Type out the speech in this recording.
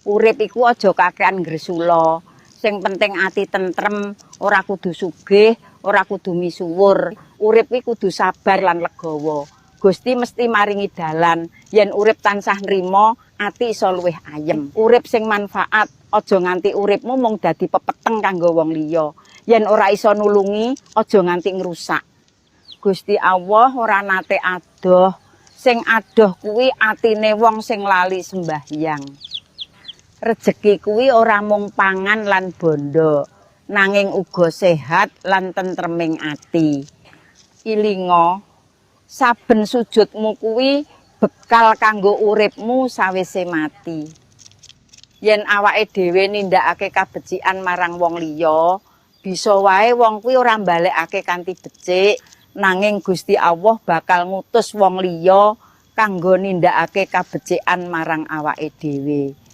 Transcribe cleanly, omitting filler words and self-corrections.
Urip iku aja kakean gresula. Sing penting ati tentrem, ora kudu sugih, ora kudu misuwur. Urip kuwi kudu sabar lan legawa. Gusti mesti maringi dalan yen urip tansah nrima, ati iso luwih ayem. Urip sing manfaat, aja nganti uripmu mung dadi pepeteng kanggo wong liya. Yen ora iso nulungi, aja nganti ngrusak. Gusti Allah ora nate adoh. Sing adoh kuwi atine wong sing lali sembahyang. Rejeki kuwi ora mung pangan lan bondo, nanging uga sehat lan tentreming ati. Ilinga, saben sujudmu kuwi bekal kanggo uripmu sawise mati. Yen awake dhewe nindakake kabecikan marang wong liya, bisa wae wong kuwi ora mbalekake kanthi becik, nanging Gusti Allah bakal ngutus wong liya kanggo nindakake kabecikan marang awake dhewe.